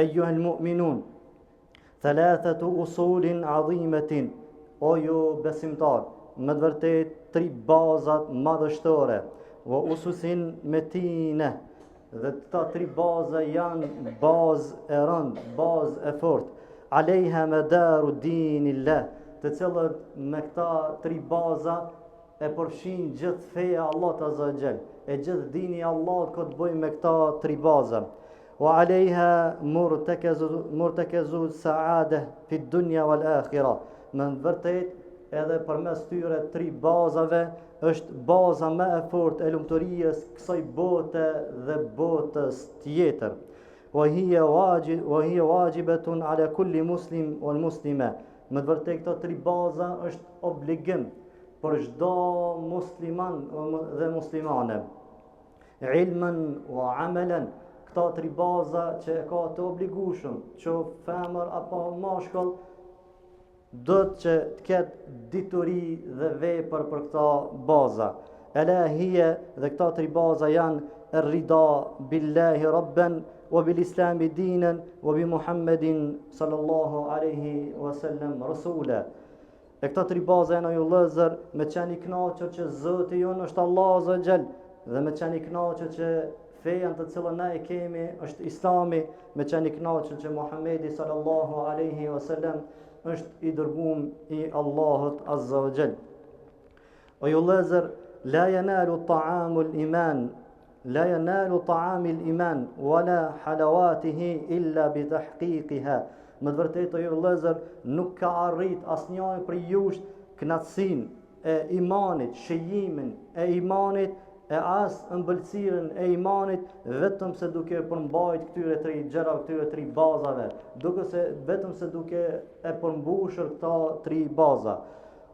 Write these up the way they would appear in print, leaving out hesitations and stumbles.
Ejuhel mu'minun, thalathatu usulin adhimetin, o ju besimtar, me të vërtet tri bazat madhështore, wa ususin metine, dhe këta tri baza janë bazë e rëndë, bazë e fortë, alejha medaru dinillah, të cilët me këta tri baza e përfshin gjithë feja e Allahut azza wa xhel, e gjithë dini i Allahut ka të bëjë me këta tri baza. Wa alejha murtakezu murtakezu saade fi dunya wal akhira. Me të vërtet edhe përmes tyre tri bazave është baza më e fortë e lumturisë kësaj bote dhe botës tjetër. Wa hiya wajib wa hiya wajibetun ala kulli muslim wal muslime. Me të vërtet këto tri baza është obligim për çdo musliman dhe muslimane. Ilmen wa amelen, këta tri baza që e ka të obligushëm, qoftë femër apo mashkull, duhet që të ketë dituri dhe vepër për këta baza. Ela hije dhe këta tri baza janë er-rida billahi rabben, wa bil islami dinen, wa bi Muhammedin sallallahu aleyhi wa sallam rasule. E këta tri baza janë o ju vëllezër, me qenë i kënaqur që Zoti jonë është Allahu azza wa xhel dhe me qenë i kënaqur që feja të cilën na e kemi është Islami, me qenë i kënaqur që Muhamedi sallallahu alaihi wasallam është i dërgum i Allahut azza wa xhel. O ju vëllezër, la yanalu ta'amul iman La yanalu ta'amil iman wala halawatihi illa bi tahqiqiha. Me të vërtetë o ju vëllezër, nuk ka arrit asnjëri prej jush kënaqësinë e imanit, shijimin e imanit e as ëmbëlsirën e imanit vetëm se duke e përmbajt këtyre tri gjërave, këtyre tri bazave, duke se vetëm se duke e përmbushur këta tri baza.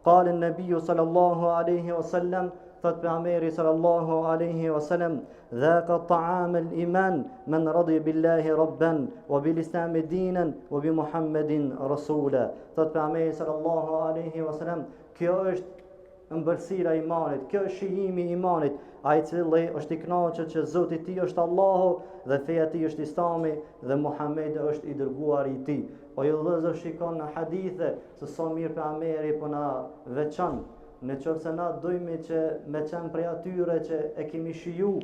Kale Nebiju sallallahu aleyhi wa sallam, thot pejgamberi sallallahu aleyhi wa sallam, dhaka ta'amel iman, men radi billahi rabben, wa bil islami dinen, wa bi Muhammedin rasula. Thot pejgamberi sallallahu aleyhi wa sallam, kjo është ëmbëlsira e imanit, kjo është shijimi i imanit, ai i cili është i kënaqur që Zoti i tij është Allahu dhe feja e tij është Islami dhe Muhamedi është i dërguari i tij. O ju vëllezër shikon në hadithe se sa mirë pejgamberi po na veçon. Në qoftë se na dojmë që me qenë prej atyre që e kemi shiju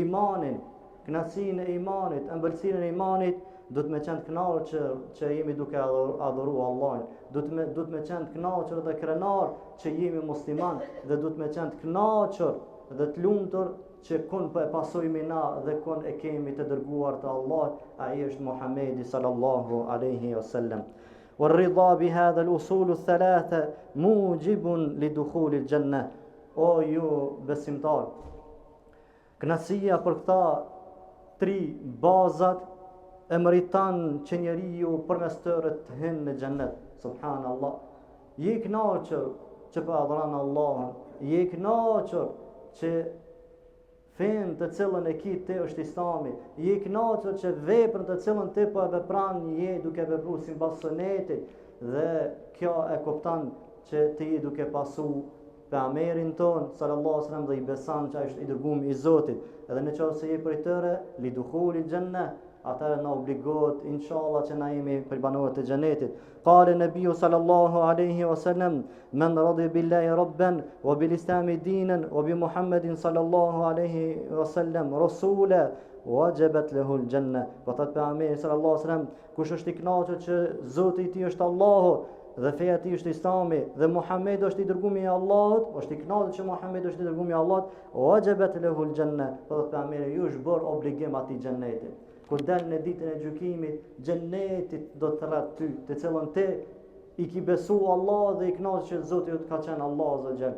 imanin, kënaqësinë e imanit, ëmbëlsirën e imanit, duhet me qenë të kënaqur që që jemi duke adhuru Allahun. Duhet me duhet me qenë të kënaqur dhe krenar që jemi musliman dhe duhet me qenë të kënaqur dhe të lumtur që kun po e pasojmë na dhe kun e kemi të dërguar të Allahut, ai është Muhamedi sallallahu alaihi wasallam. Wa ridha bi hadha al usul al thalatha mujibun li dukhul al janna. O ju besimtar, kënaqësia për këta tri bazat e meriton që njeriu përmes tyre të hyn në xhennet. Subhanallah. Je i kënaqur që po adhuron Allahun, je i kënaqur që fenë të cilën e ki ti është Islami, je i kënaqur që veprën të cilën ti po e vepron je duke vepru sipas sunetit dhe kjo e kupton që ti je duke pasu pejgamberin ton sallallahu alaihi wasallam dhe i beson që ai është i dërguar i Zotit. Edhe në qoftë se je prej tyre, li dukhuli xhenne, atëherë na obligohet inshallah që na jemi prej banorët e xhenetit. Kale Nebiju sallallahu alaihi wasallam, men radi billahi rabben wa bil islami dinen wa bi Muhammedin sallallahu alaihi wasallam rasula wajabet lehu al-janna. Po thot pejgamberi sallallahu alaihi wasallam, kush është i kënaqur që Zoti i tij është Allahu dhe feja e tij është Islami dhe Muhamedi është i dërguar i Allahut, është i kënaqur që Muhamedi është i dërguar i Allahut, wajabet lehu al-janna. Po thot pejgamberi, ju është bërë obligim atij xheneti. Kur del në ditën e gjykimit, xheneti do të thërret ty, të cilën ti i ki besu Allah dhe i kënaqur që Zoti yt ka qenë Allah azza xhel.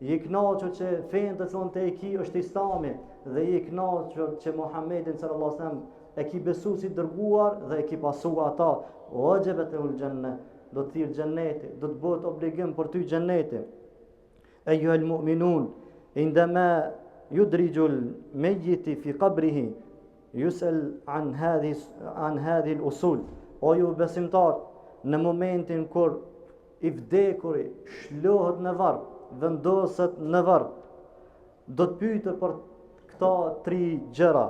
Je i kënaqur që fenë të cilën ti e ki është Islami dhe je i kënaqur që Muhammedin sallallahu alaihi wasallam e ki besu si dërguar dhe e ki pasu ata. Wajabet lehul xhenne, do të thirr xheneti, do të bëhet obligim për ty xheneti. Ejuhel mu'minun, indema yudrixhul mejjiti fi kabrihi, jusel an hadhi, an hadhi l'usul. O ju besimtar, në momentin kur i vdekuri lshohet në varr, vendoset në varr, do të pyetet për këta tri gjëra.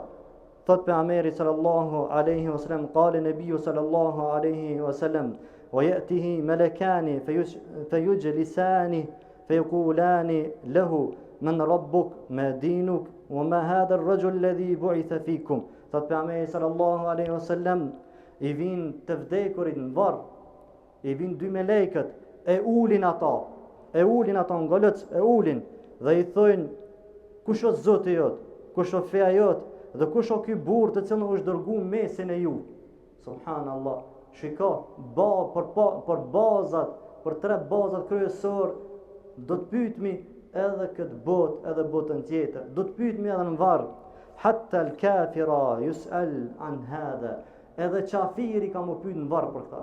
Thot pejgamberi sallallahu alaihi wasallam, kale nebiju sallallahu alaihi wasallam, wa yatihi malakani fayujlisani fayqulani lahu man rabbuk ma dinuk wa ma hadha ar-rajul alladhi bu'itha fikum. Thot pejgamberi sallallahu alaihi wasallam, i vijnë të vdekurit në varr, I vijnë dy melekët, e ulin ata, e ulin ata në golëc, e ulin, dhe i thojnë, kush është zoti jot, kush është feja jot, dhe kush është ky burrë të cilin është dërgu mesin e ju. Subhanallah, shiko, ba, për, pa, për bazat, për tre bazat kryesor, do të pytmi edhe këtë botë, edhe botën tjetër, do të pytmi edhe në varr, hatta al kafira yus'al an hadha Edhe qafiri ka m'u pyt në varr për këta.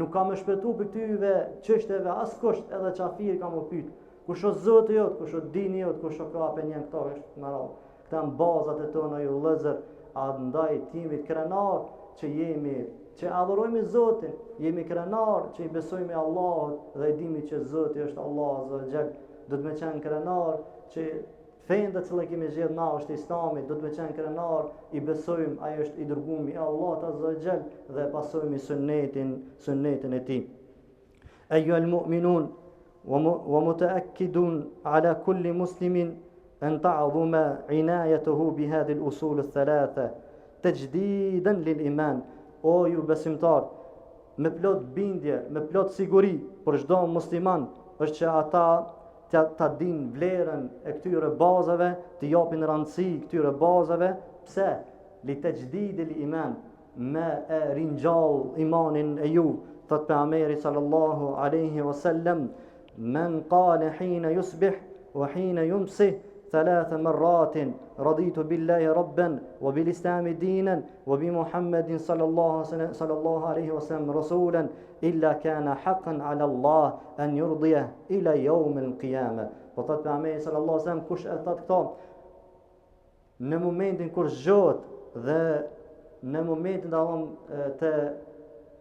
Nuk ka me shpëtu prej këtyve çështjeve askush, edhe qafiri ka m'u pyt. Kush është Zoti jot, kush është dini jot, kush është ka penjen këto është me radhë. Këta janë bazat e tona ju vëllezër, andaj të jemi krenar që jemi që adhurojmë Zotin, jemi krenar që i besojmë Allahut dhe e dimi që Zoti është Allah azza wa jall. Do të me qenë krenar që Fenë të cilën kemi zgjedh na është Islami, do të me qenë krenar, i besojmë, ai është i dërgumi i Allahut azza wa jall dhe e pasojmë sunnetin, sunnetin e tij. Ejjuhel mu'minun wa mutaakkidun ala kulli muslimin an ta'zuma inayatuhu bi hadhihi al-usul ath-thalatha tajdidan lil iman. O ju besimtar, me plot bindje, me plot siguri për çdo musliman është që ata ta, ta dinë vlerën e këtyre bazave, t'i japin rëndësi këtyre bazave, pse? Li texhdidil iman, me e ringjall imanin e ju, thot pejgamberi sallallahu aleyhi wasallam, men kale hine jusbih, wa hine jumsi, thalatha marratin raditu billahi rabban wa bil islami dinan wa bi muhammedin sallallahu sallallahu alaihi wasallam rasulan Illa kana haqqan ala Allah an yurdiyah ila yawm al-qiyamah. Po thot pejgamberi sallallahu alaihi wasallam kush e thot këto në momentin kur zgjohet dhe në momentin do të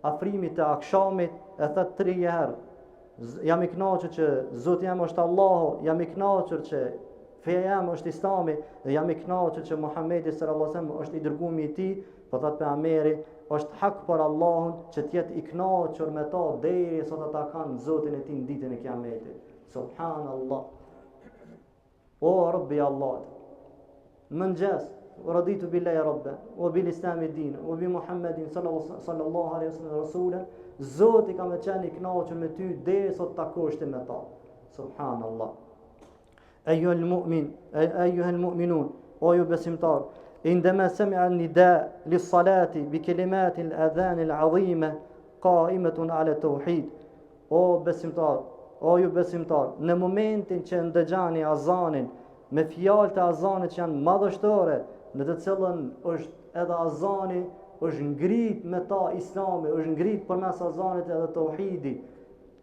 afrimit të akshamit e thot tri herë jam i kënaqur që Zoti jem është Allahu, jam i kënaqur që feja jem është Islami dhe jam i kënaqur që Muhamedi sallallahu alaihi wasallam është i dërguari i tij, Po thot pejgamberi, është hak për Allahun që të jetë i kënaqur me ta derisa ta takon Zotin e tij në ditën e Kiametit. Subhanallah. O Rabbi Allah. Në mëngjes, raditu billahi rabba wa bil islami dina wa bi Muhammedin sallallahu alaihi wasallam rasulan. Zoti ka me qenë i kënaqur me ty derisa të takosh ti me ta. Subhanallah. Ejuhel mu'min, ejuhel mu'minun, o ju besimtar, indema semi'a nida li salati bi kelimati l'adhan l'adhime, kaimetun ala teuhid. O besimtar, o ju besimtar, në momentin që ndëgjani azanin, me fjalë të azanit që janë madhështore, në të cilën është edhe azani, është ngrit me ta islami, është ngrit përmes azanit edhe teuhidi,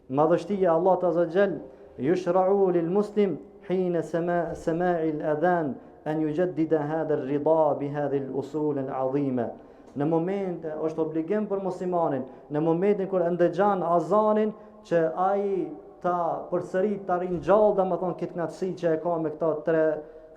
Madhështia e Allahut azza xhel, yushra'u lil muslim hina sama'i al-adhan an yujaddida hadha ar-ridha bi hadhihi al-usul al-'azima. Në moment është obligim për muslimanin, në momentin kur e ndëgjon azanin që ai ta përsërit ta ringjall domethënë këtë kënaqësi që e ka me këto tre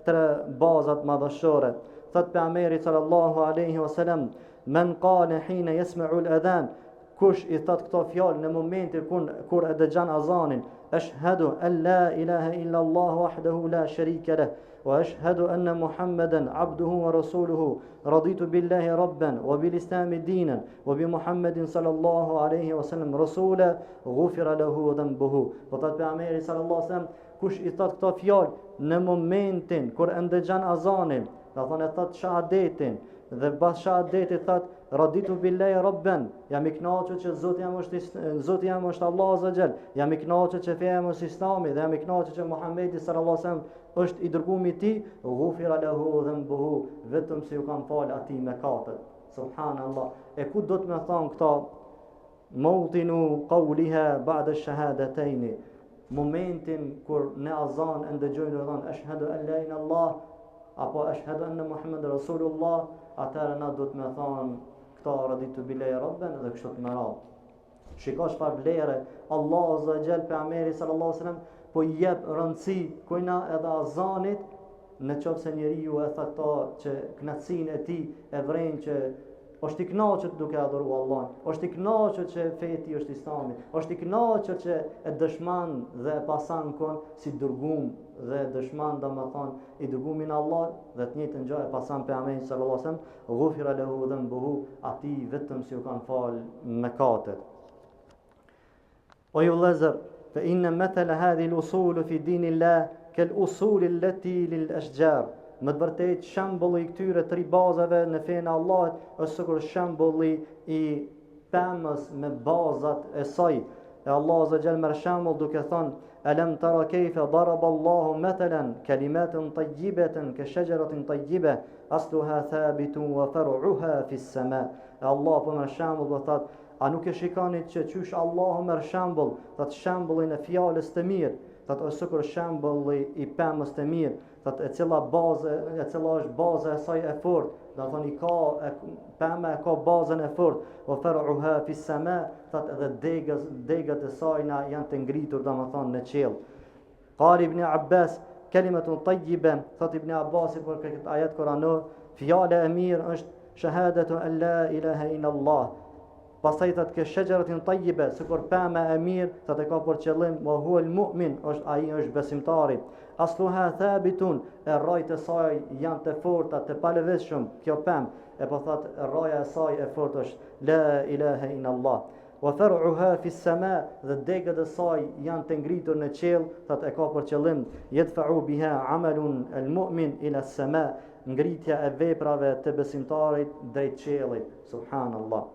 tre bazat madhështore. Thot pejgamberi sallallahu alaihi wasallam, men qala hina yasma'u al-adhan Kush i thot këto fjalë në momentin kur kur e dëgjon azanin, Eshhedu en la ilaha illa Allah wahdahu la sharika leh wa eshhedu anna Muhammeden abduhu wa rasuluhu raditu billahi rabban wa bil islami dinan wa bi Muhammedin sallallahu alaihi wasallam rasula ghufira lahu dhanbuhu. Po thot pejgamberi sallallahu alaihi wasallam, kush i thot këto fjalë në momentin kur e ndëgjon azanin, do thonë e thot shahadetin, Dhe pas shahadetit thot raditu billahi rabban, jam i kënaqur që Zoti jem është Zoti jem është Allahu azza xhel, jam i kënaqur që feja jem është Islami dhe jam i kënaqur që Muhamedi sallallahu alaihi wasallam është i dërguari i tij, ghufira lahu dhanbuhu, vetëm se ju kanë fal atij mëkatet. Subhanallah. E ku do të me thonë këto Mawtinu qawliha ba'da ash-shahadatayn. Momentin kur në azan e ndëgjojnë dhe thonë eshhedu en la ilaha illallah apo eshhedu enne Muhammed Rasulullah, atëherë na duhet me thonë këto raditu billahi rabban dhe kështu të me radhë. Shiko çfarë vlere Allahu azza wa jall pejgamberi sallallahu alaihi wasallam po i jep rëndësi kujna edhe azanit. Në qoftë se njeriu e tha këto që kënaqësinë e tij e vren që është i kënaqur duke adhuru Allahun, është i kënaqur që feja e tij është Islami, është i kënaqur që e dëshmon dhe e pason kon si dërgum dhe e dëshmon domethënë i dërgumin e Allahut dhe të njëjtën gjë e pason pejgamberin sallallahu alajhi wasallam, ghufira lahu dhanbuhu, atij vetëm se ju kanë fal mëkatet. O ju vëllezër, fe inne methele hadhihi l-usul fi dinillah, kel usul leti lil eshxhar. Me të vërtetë, shembulli i këtyre tri bazave në fenë e Allahut, është sikur shembulli i pemës me bazat e saj. E Allahu azza xhel merr shembull duke thënë, Elem tara kejfe daraba Allahu methelen, kelimaten tajjibeten, ke shexheratin tajjibe, asluha thabitun wa far'uha fis sema. E Allah po merr shembull po thotë, A nuk e shikoni që qysh Allahu merr shembull, thotë shembullin e fjalës të mirë, thotë është sikur shembulli i pemës të mirë, thotë e cila bazë, e cila është baza e saj e fortë, do thonë i ka e, pema e ka bazën e fortë, wa far'uha fi sama, thotë edhe degët, degët e sajna janë të ngritur, domethënë në qiell. Kale Ibn Abbas, kelimetun tajjibe, thot Ibn Abbasi për këtë ajet kuranor, fjala e mirë është shahadetu en la ilaha illa Allah. Pastaj thot ke shexheratin tajjibe, sikur pema e mirë, thot e ka për qëllim, wa huwa al mu'min, është ai është besimtari. Asluha thabitun, e rrajt e saj janë të forta, të palëvizshëm, kjo pemë, e po thot rraja e saj e fortë është la ilaha illa Allah. Wa far'uha fi s-sama dhe degët e saj janë të ngritur në qiell, thotë e ka për qëllim yadfa'u biha 'amalun al-mu'min ila s-sama, ngritja e veprave të besimtarit drejt qiellit. Subhanallah.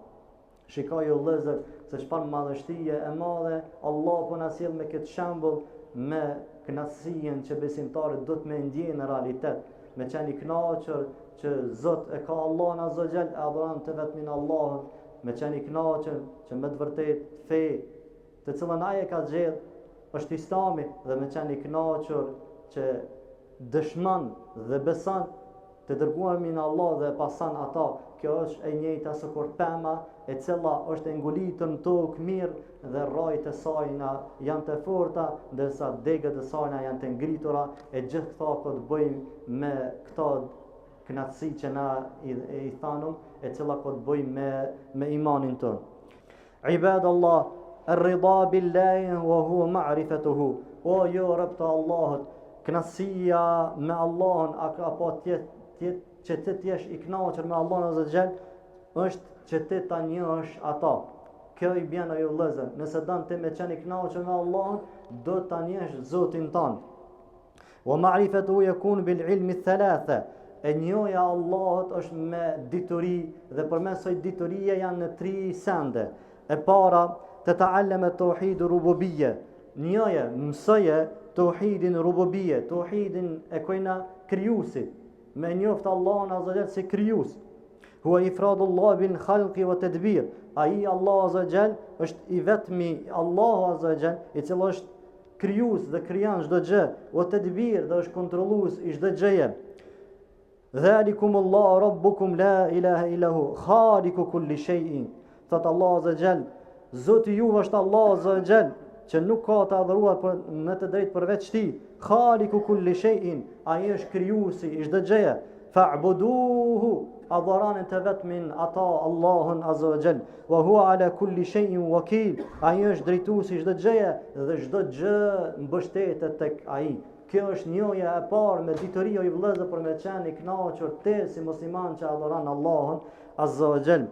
Shikoni o vëllezër se çfarë madhështie e madhe Allah po na sjell me këtë shembull me kënaqësinë që besimtari do të me ndje në realitet, me qenë i kënaqur që Zot e ka Allahun Azza Jall, e adhuron të vetmin Allahun, me qenë i kënaqur që me të vërtetë fe të cilën ai e ka zgjedh është Islami dhe me qenë i kënaqur që dëshmon dhe beson të dërguarin e Allahut dhe e pason ata, kjo është e njëjta sikur pema e cila është e ngulitur në tokë mirë dhe rrajët e sajna janë të forta, ndërsa degët e sajna janë të ngritura, e gjithë këta ka të bëjë me këto kënaqësi që na i, i thanum, e cila ka të bëjë me, me imanin tonë. Ibad Allah, rrida billahi wa huwa ma'rifatuhu. O ju rob të Allahut, kënaqësia me Allahun apo të jetë që ti të jesh i kënaqur me Allahun azza xhel, është që ti ta njohësh ata. Kjo i bjen o ju vëllezër, nëse don ti me qenë i kënaqur me Allahun, do ta njohësh Zotin tënd. Wa ma'rifatuhu yakun bil ilmi thalatha. E njohja e Allahut është me dituri dhe përmes kësaj diturie janë në tri sende. E para, teta'alleme tauhid rububiyya. Njoje, mësoje tauhidin rububiyya, tauhidin e kojna krijuesit. Me njoft Allahun azza xhel si krijues. Huwa ifradullah bil khalqi wa tadbir. Ai Allah azza xhel është i vetmi Allahu azza xhel, i cili është krijues dhe krijon çdo gjë, wa tadbir dhe është kontrollues i çdo gjëje. Dhalikum Allah rabbukum la ilaha illa hu khaliqu kulli shay'in. Thot Allah azza xhel, Zoti juve është Allah azza xhel, që nuk ka të adhuruar për me të drejtë përveç tij. Khaliqu kulli shay'in, ai është krijuesi i çdo gjëje. Fa'buduhu, adhuroni të vetmin ata Allahun azza wa jall. Wa huwa ala kulli shay'in wakil. Ai është drejtuesi i çdo gjëje dhe çdo gjë mbështetet tek ai. Kjo është njohja e parë me dituri o vëllezër për me qenë i kënaqur ti si musliman që adhuron Allahun azza wa jall.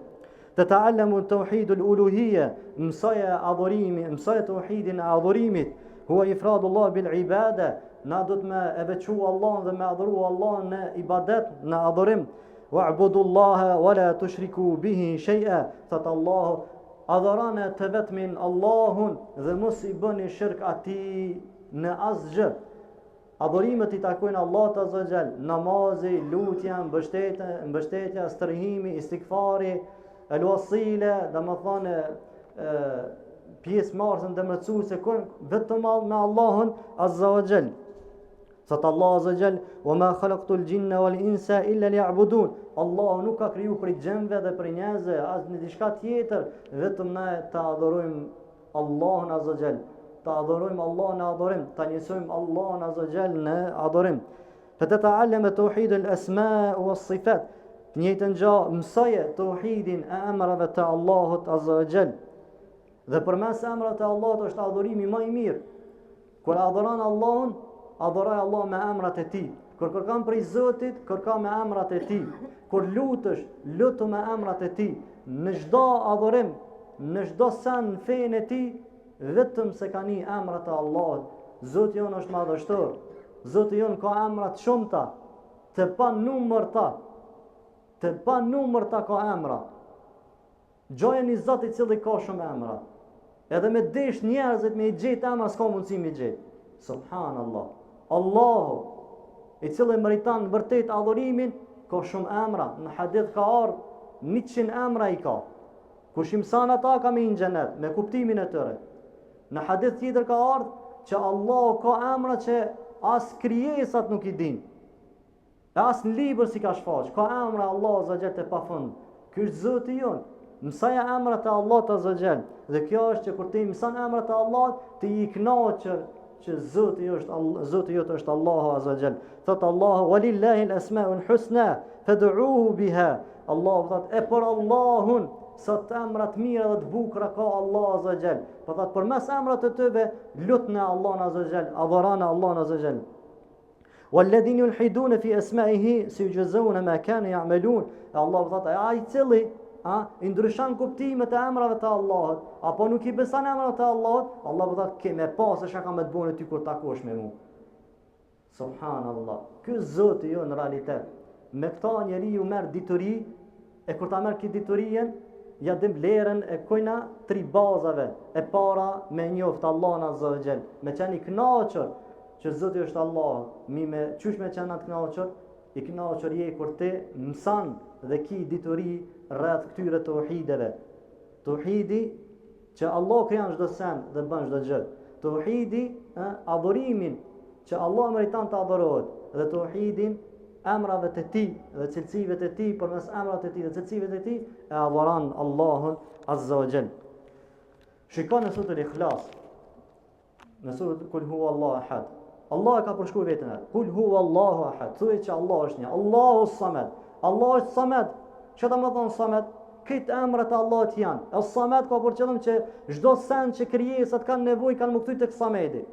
Teta'allemu tauhidul uluhije, mësoje adhurimi, mësoje tauhidin e adhurimit, huwa ifradullah bil ibade, na do të me e veçu Allahun dhe me adhuru Allahun në ibadet, në adhurim. Wa'budullaha wa la tushriku bihi shay'a, thot Allahu, adhurone të vetmin Allahun dhe mos i bëni shirk atij në asgjë. Adhurimet i takojnë Allahut azza xhel, namazi, lutja, mbështetja, mbështetja, strehimi, istigfari, el wasile, domethënë pjesëmarrëse ndërmjetësuese vetëm me Allahun azza wa xhel. Thot Allah azza xhel, "Wa ma khalaqtu al-jinna wal insa illa liya'budun." Allahu nuk ka kriju prej xhinëve dhe prej njerëzve asnjë diçka tjetër, vetëm ne ta adhurojmë Allahun Azza Xhel, ta adhurojmë Allahun në adhurim, ta njësojmë Allahun Azza Xhel në adhurim. Feteta'alleme teuhid el esma ue sifat. Të njëjtën gjë, mësoje teuhidin e emrave të Allahut azza wa jall. Dhe përmes emrave të Allahut është adhurimi më i mirë. Kur adhuron Allahun, adhuroj Allahun me emrat e tij. Kur kërkon prej Zotit, kërko me emrat e tij. Kur lutesh, lutu me emrat e tij. Në çdo adhurim, në çdo sen në fenë e tij, vetëm se ka një emrat e Allahut. Zoti jonë është madhështor. Zoti jonë ka emra të shumta, të panumërta. Të panumërta ka emra. Gjoja një zot i cili ka shumë emra. Edhe me desh njerëzit me i gjetë emra, s'ka mundësi me i gjetë. Subhanallah. Allahu, i cili meriton vërtet adhurimin, ka shumë emra. Në hadith ka ardhë, 100 emra i ka. Kush i mëson ata ka me hi në xhenet, me kuptimin e tyre. Në hadith tjetër ka ardhë, që Allahu ka emra që as krijesat nuk i dinë. E as në libër s'i ka shfaq, ka emra Allahu azza xhel të pafund. Ky është Zoti jonë. Mësoja emrat e Allahut azza xhel. Dhe kjo është që kur ti mëson emrat e Allahut, ti je i kënaqur që Zoti është Zoti jot është Allahu azza xhel. Thot Allahu walillahi al-asmaul husna fad'uhu biha. Allahu thot e për Allahun sa të emra të mira dhe të bukura ka Allahu azza xhel. Po thot përmes emrat të tyre lutne Allahun azza xhel, adhurone Allahun azza xhel. Walladhina yulhiduna fi asma'ihi sayujzawna ma kanu ya'malun. E Allahu thotë, ai i cili a i ndryshon kuptimet e emrave të Allahut, apo nuk i beson emrat e Allahut, Allahu thotë, ke me pa se çka kam me të bo ty kur takosh me mua. Subhanallah. Ky Zoti jonë në realitet. Me këta njeriu merr dituri E kur ta merr këtë diturinë, ja din vlerën e kujna tri bazave. E para me njoft Allahun azza wa jall, me qenë i kënaqur që Zoti është Allah, mi me qysh me qenë të kënaqur, i kënaqur je kur ti mëson dhe ki dituri rreth këtyre tauhideve. Tauhidi që Allah krijon çdo sen dhe bën çdo gjë. Tauhidi, ë, adhurimin që Allah meriton të adhurohet dhe tauhidin emrave të tij dhe cilësive të tij përmes emrave të tij dhe cilësive të tij e adhuron Allahun azza wa jall. Shikon në suretul Ikhlas. Në suret Kul huwa Allahu ahad. Allah e ka përshkruar veten. Kul huwa Allahu ahad. Thuaj që Allah është një. Allahu samed. Allah është samed. Çka do me thonë samed? Krejt emrat e Allahut janë. E samed ka për qëllim që çdo send që krijesat kanë nevojë kanë m'u kthy tek samedi.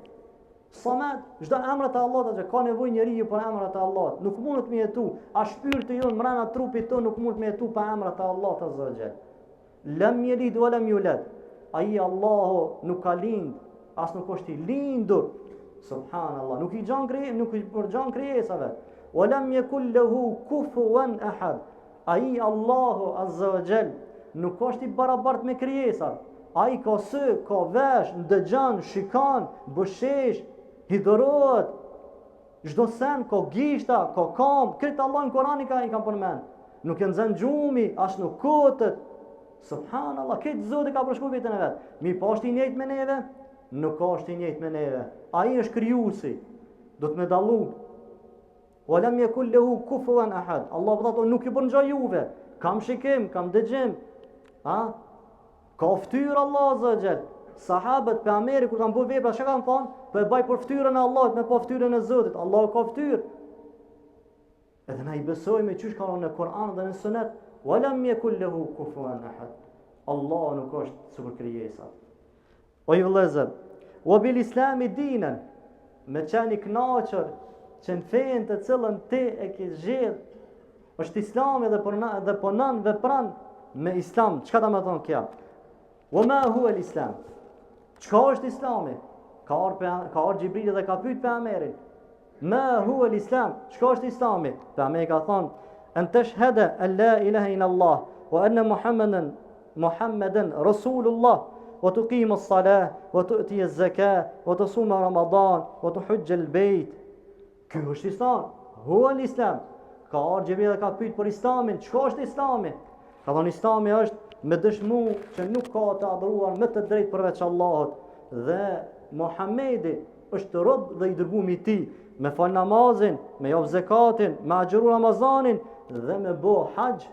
Samed, çdo emrat e Allahut që ka nevojë njeriu për emrat e Allahut, nuk mundet me jetu, a shpirti jonë mrena trupit tonë nuk mundet me jetu pa emrat e Allahut azza wa jall. Lem jelid wa lem juled. Ai Allahu nuk ka lind, as nuk është i lindur. Subhanallah, nuk i gjan kri, nuk i përgjan krijesave. Wa lem jekul lehu kufuwan ahad. Ai Allahu Azza wa Jall nuk është i barabartë me krijesat. Ai ka sy, ka vesh, ndëgjon, shikon, bëshesh, hidhërohet. Çdo sen ka gishta, ka kam, krejt Allah në Kur'an i ka i ka përmend. Nuk e nxën gjumi, as nuk kotet. Subhanallah, krejt Zoti ka përshkruar veten e vet. Mirëpo është i njëjtë me neve? Nuk është i njëjtë me neve. Ai është krijuesi. Do të me dallu Wa lam yakul lahu kufuwan ahad. Allah po thotë nuk ju përngjaj juve. Kam shikim, kam dëgjim. Ha? Ka fytyrë Allah azza wa jall. Sahabët pejgamberit kur kanë bërë vepra, çka kanë thonë? Po e baj për fytyrën e Allahut, me pa fytyrën e Zotit. Allahu ka fytyrë. Edhe na i besojmë qysh ka në Kur'an dhe në Sunet. Wa lam yakul lahu kufuwan ahad. Allah nuk është sikur krijesat. O ju vëllezër, wa bil islami dinen, me qenë i kënaqur që në fenë të cilën ti e ke zgjedh, është islami dhe për dhe punon vepron me islam. Çka do me thonë kjo? Wa ma huwa al islam? Çka është islami? Ka ardhur ka ardhur Xhibrili dhe ka pyet pejgamberin. Ma huwa al-islam? Çka është Islami? Pejgamberi ka thonë: "En tashhada an la ilaha illa Allah wa anna Muhammeden Muhammeden Rasulullah wa tuqima as-salah wa tu'ti az-zakah wa tasuma Ramadan wa tuhajja al-bayt." Ky është Islam. Huwa al-Islam. Ka ardhur Xhibrili dhe ka pyet për Islamin, çka është Islami? Ka thonë Islami është me dëshmu që nuk ka të adhuruar me të drejtë përveç Allahut dhe Muhammedi është rob dhe i dërgumi i tij, me fal namazin, me jap zekatin, me agjëru Ramazanin dhe me bo haxh,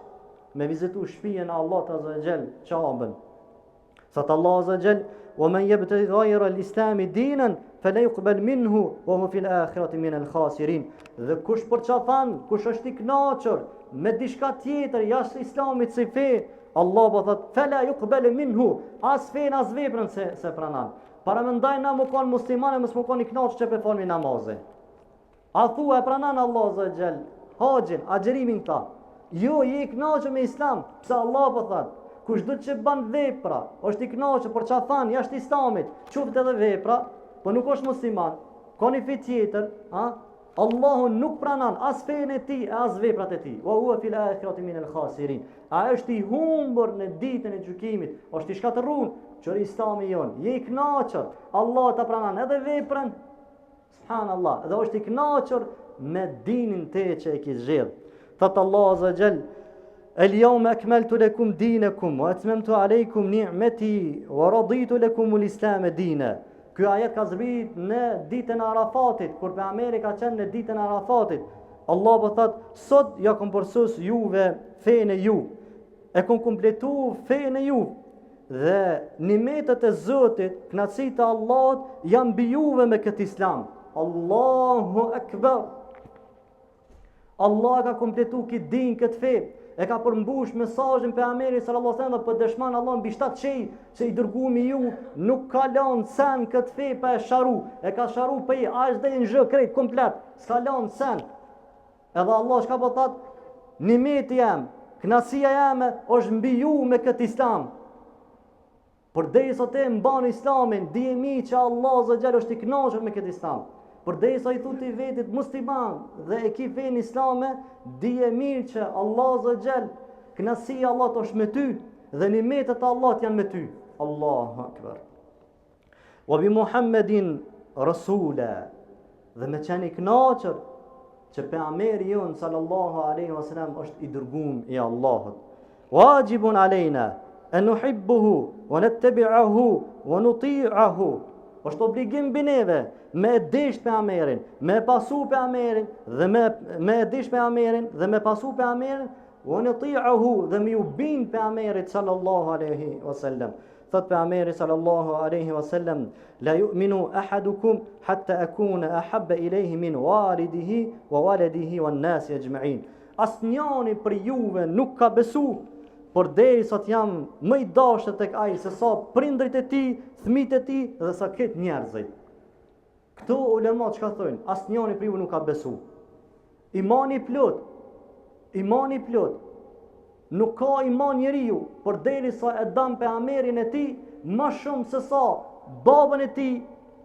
me vizitu shtëpinë e Allahut azza wa jall, Qaben. Thotë Allahu Azza Jall, "Wa man yabtaghi ghayra al-islam dinan fala yuqbal minhu wa huwa fil akhirati min al-khasirin." Dhe kush përqafan, kush është i kënaqur me diçka tjetër jashtë Islamit si fe, Allah po thotë, "Fala yuqbal minhu", as fen as veprën s'e s'e pranon. Paramendoj na me kon musliman e mos me kon i kënaqur që pe falmi namazin. A thua e pranon Allahu Azza Jall haxhin, agjerimin këta? Jo, je i kënaqur me Islam, pse Allah po thot, kushdo që bën vepra, është i kënaqur përqafan jashtë Islamit, qoftë edhe vepra, po nuk është musliman, ka një fe tjetër, a? Allahu nuk pranon as fenë e tij e as veprat e tij. Wa huwa fil akhirati min al khasirin. Ai është i humbur në ditën e gjykimit, është i shkatërruar, që Islami jon. Je i kënaqur, Allah ta pranon edhe veprën, Subhanallah, dhe është i kënaqur me dinin te që e ki zgjedh. Thot Allah Azza Jall, El yawma akmaltu lakum dinakum wa atmamtu alaykum ni'mati wa raditu lakum al-islam dina. Ky ajet ka zbrit në ditën e Arafatit, kur pejgamberi ka qenë në ditën e Arafatit. Allah po thot, sot ja kom përsos juve fenë e ju. E kom kompletu fenë e ju dhe nimetet e Zotit, knaqësitë e Allahut janë mbi juve me këtë islam. Allahu Ekber. Allah ka kompletu këtë din, këtë fe, e ka përmbush mesazhin pejgamberi sallallahu alaihi wasallam po dëshmon Allah mbi shtatë qiej se i dërgumi ju nuk ka lënë sen këtë fe pa e sqaru, e ka sqaru prej A deri në Zh krejt komplet, s'ka lënë sen. Edhe Allah çka po thot, nimeti jem, knaqësia jeme është mbi ju me këtë islam. Përderisa ti mban islamin, dije mirë që Allah Azza Jall është i knaqur me këtë islam. Përderisa i thu ti vetit musliman dhe e ki fenë islame, dije mirë që Allah Azza Jall, knaqësia e Allahut është me ty dhe nimetet e Allahut janë me ty. Allahu Akbar. Wa bi Muhammedin Rasula dhe me qenë i kënaqur që pejgamberi jon sallallahu alaihi wasallam është i dërgum i Allahut. Wajibun alejna en nuhibbuhu wa nattabi'ahu wa nuti'ahu. Është obligim mbi neve me e desht pejgamberin, me e pasu pejgamberin dhe me me e desht pejgamberin dhe me pasu pejgamberin wa nuti'ahu dhe me ju bind pejgamberit sallallahu alaihi wasallam. Thot pejgamberi sallallahu alaihi wasallam, la yu'minu ahadukum hatta akuna ahabba ilayhi min walidihi wa waladihi wan nas ajma'in. Asnjani prej juve nuk ka besu, përderisa të jam më i dashur tek ai se sa prindërit e tij, fëmijët e tij dhe sa krejt njerëzit. Këto ulema çka thonë? Asnjani prej juve nuk ka besu. Imani i plot, imani i plot. Nuk ka iman njeriu, përderisa e don pejgamberin e tij më shumë se sa babën e tij,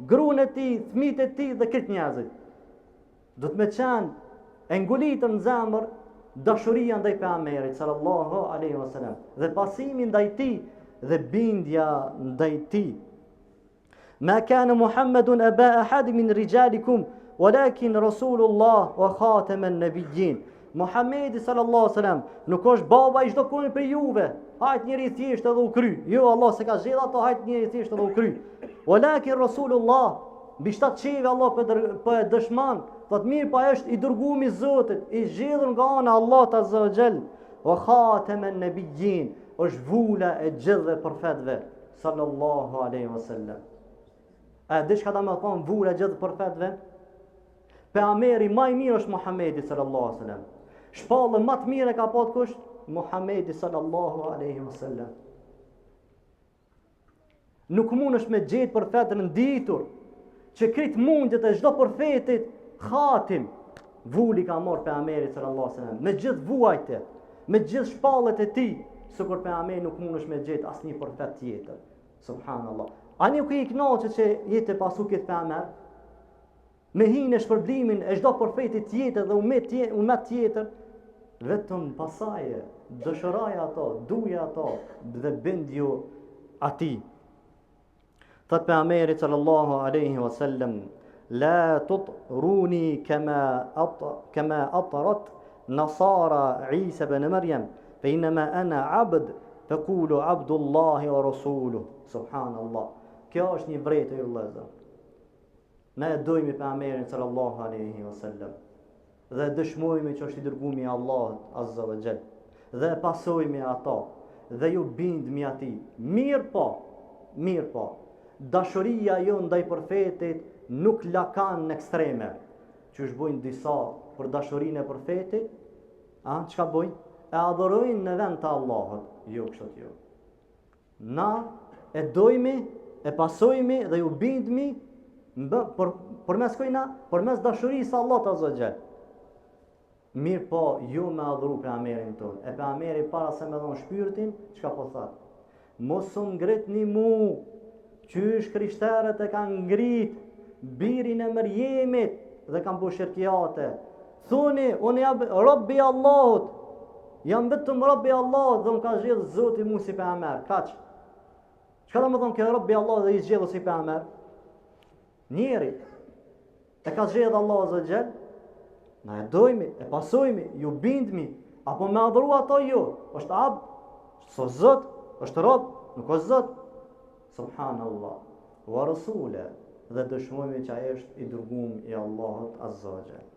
gruan e tij, fëmijët e tij dhe krejt njerëzit. Duhet me qenë e ngulitër në zemër dashuria ndaj pejgamberit sallallahu alaihi wasallam dhe pasimi ndaj tij dhe bindja ndaj tij. Ma kana Muhammedun aba ahad min rijalikum, walakin Rasulullah wa khatam an-nabiyyin. Muhammedi sallallahu alaihi wasallam nuk është baba i çdokujt prej juve. Hajt njeri i thjeshtë edhe u kry. Jo, Allah s'e ka zgjedh ato hajt njeri i thjeshtë edhe u kry. Walakin Rasulullah mbi shtatë qiejve Allah po, po e dëshmon, thot mirëpo ai është i dërgumi i Zotit, i zgjedhur nga ana e Allahut azza wa jall. Wa khatam an-nabiyyin është vula e gjithë profetëve. Sallallahu alaihi wasallam. A e di çka do me thonë vula e gjithë profetëve? Pejgamberi ma i mirë është Muhammedi sallallahu alaihi wasallam. Shpallën ma të mirë e ka pat kush? Muhammedi sallallahu alaihi wasallam. Nuk mundesh me gjetë profet të renditur që krejt mundjet e çdo profetit khatim vulë i ka marrë pejgamberi sallallahu alaihi wasallam me gjithë vuajtjet Me gjithë shpallet e tij, sikur pejgamberi nuk mundesh me gjetë asnjë profet tjetër. Subhanallah. A nuk je i kënaqur që je tu pasu këtë pejgamber? Me hi në shpërblimin e çdo profeti tjetër dhe umet tjetër, umet tjetër, vetëm pasoje, dëshiroje ato, duje ato dhe bindju atij. Thot pejgamberi sallallahu alaihi wasallam, la tutruni kama at kama atrat nasara Isa ibn Maryam, fa inma ana abd, faqulu abdullahi wa rasuluhu. Subhanallah. Kjo është një vërejtje vëllezër. Ne e dojmë pejgamberin sallallahu alaihi wasallam. Dhe e dëshmojmë që është i dërgumi i Allahut azza wa jall. Dhe e pasojmë ato dhe ju bindmi atij. Mirëpo. Mirëpo, dashuria jonë ndaj profetit nuk lakan në ekstreme. Qysh bojnë disa për dashurinë e profetit, a, çka bojnë? E adhurojnë në vend të Allahut. Jo, kështu jo. Na e dojmi, e pasojmi dhe ju bindmi mbë, për, përmes kujna, përmes dashurisë Allahut azze ve xhel. Mirëpo, jo me adhuru pejgamberin tonë. E pejgamberi para se me dhonë shpirtin, çka po thotë? Mos më ngritni mu, qysh krishterët e kanë ngrit birin e Merjemit dhe kanë bo shirkijate. Thuni, unë jam rob i Allahut, jam vetëm rob i Allahut dhe më ka zgjedhë Zoti mu si pejgamber. Kaq. Çka do me thonë kjo rob i Allahut dhe i zgjedhur si pejgamber? Njeri, e ka zgjedhë Allahu azze ve xhel, na e dojmi, e pasojmi, ju bindmi, apo me adhuru ato jo, është abd, s'o zot, është rob, nuk është zot. Subhanallah, wa rasule, dhe dëshmojmi që ai është i dërgum i Allahut azze ve xhel.